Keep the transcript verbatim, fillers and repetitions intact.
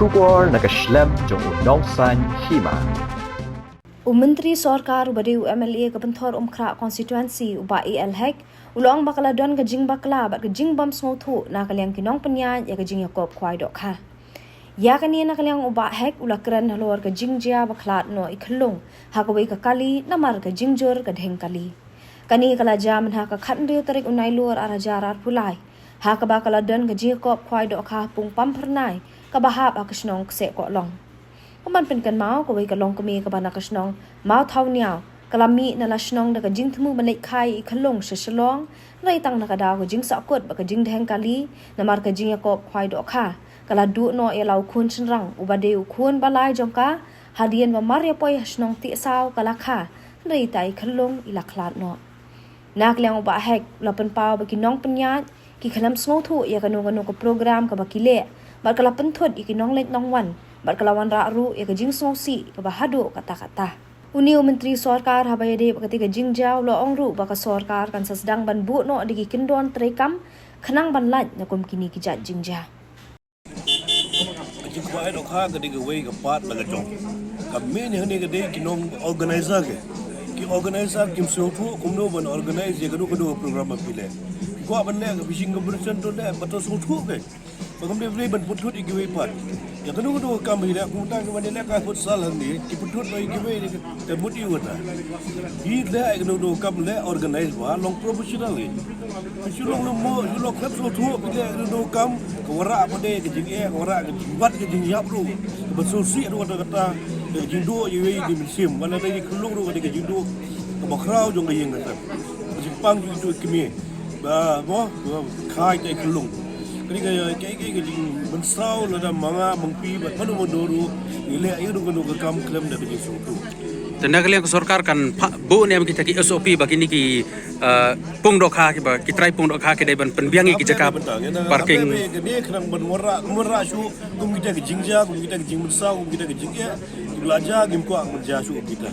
Khubor na ka shlem jong u nongsan hima. U Myntri Sorkar uba dei u M L A ka Pynthorumkhrah Constituency, u Bah A L Hek, u la ong ba ka la don ka jingbakla bad ka jingbym sngewthuh na ka liang ki nongpynïaid ïa ka jingïakop khwai dohkha. Ïa kane na ka liang u Bah Hek u la kren halor ka jingjia ba khlad noh i khyllung ha kawei ka kali namar ka jingjur ka dheng kali. Kane ka la jia mynha ka khathynriew tarik u Nailur arhajar arphew lai, ha kaba ka la don ka jingïakop khwai dohkha ha Pung Pamphyrnai kaba hap ha ka shnong Kseh Kohlong. Kumban pynkynmaw, kawei ka longkmie kaba na ka shnong Mawthawniaw ka la mih na la shnong da ka jingthmu ban leit kha ïa i khyllung sha Shillong, hynrei tang na ka daw ka jingsahkut bad ka jingdheng kali namar ka jingïakop khwai dohkha, ka la duh noh ïa la u khun shynrang uba dei u khun ba lai jong ka, hadien ba mar ïa poi ha shnong Tiehsaw ka la kha, hynrei ta i khyllung i la khlad noh. Na ka liang u Bah Hek u la pynpaw ba ki nongpynïaid ki khlem sngewthuh ïa kano kano ka program kaba ki leh bad ka la pynthut ïa ki nongleit nongwan bad ka la wanrah ruh ïa ka jingsngewsih kaba haduh katta katta. Une u Myntri Sorkar haba ïadei bad katei ka jingjia u la ong ruh ba ka sorkar kan sa sdang ban buh noh da ki kyndon treikam khnang ban lait na kum kine ki jait jingjia. Ka jingkhwai dohkha ka dei kawei ka part na ka jong. Ka main hangne ka dei ki nong organizer ke. Ki organizer kim sngewthuh kumno ban organize ïa kano kano ka program ba phi leh. Kwah ban leh ka fishing competition to leh ba to sngewthuh ke. Ba kam dei ban pynthut ïa kiwei pat. Ïa kano kano ka kam hi leh kumta ki ban leh ka futsal hangne ki pynthut ba ïa kiwei. Te mut ïa kata. Hi leh ai kano kano kam leh organize ba long professional hi. Ki shu long lemo, shu long khlem sngewthuh, phi leh kano kano kam, ka wanrah pat de ka jingeh, ka wanrah ka jingbat ka jingïap ruh. Kaba sngewsih ruh kata kata, ka jingduh ïa wei ïa ki mynsiem, ba lada ïa khyllung ruh ka dei ka jingduh kaba khraw jong ka ïing ka sem. Ka jingpang jong kito ki kmie. Ba mo, ba kha ïa ka khyllung. Ka dei ka, ka, ka, ka jingmynsaw lada ma nga ma phi bad mano mano ruh ngi leh ïa kano kano ka kam khlem da ka jingsngewthuh. Te na ka liang ka sorkar kan phah buh ne em kita ki S O P ba kine ki, eh, pung dohkha kiba ki trai pung dohkha ki dei ban pynbiang ïa ki jaka parking. Ka dei khnang ban wanrah, wanrah shuh kum kita ki jingjia, kum kita ki jingmynsaw, kum kita ki jingeh. Ki ba la jia ngim kwah ban jia shuh kum kita.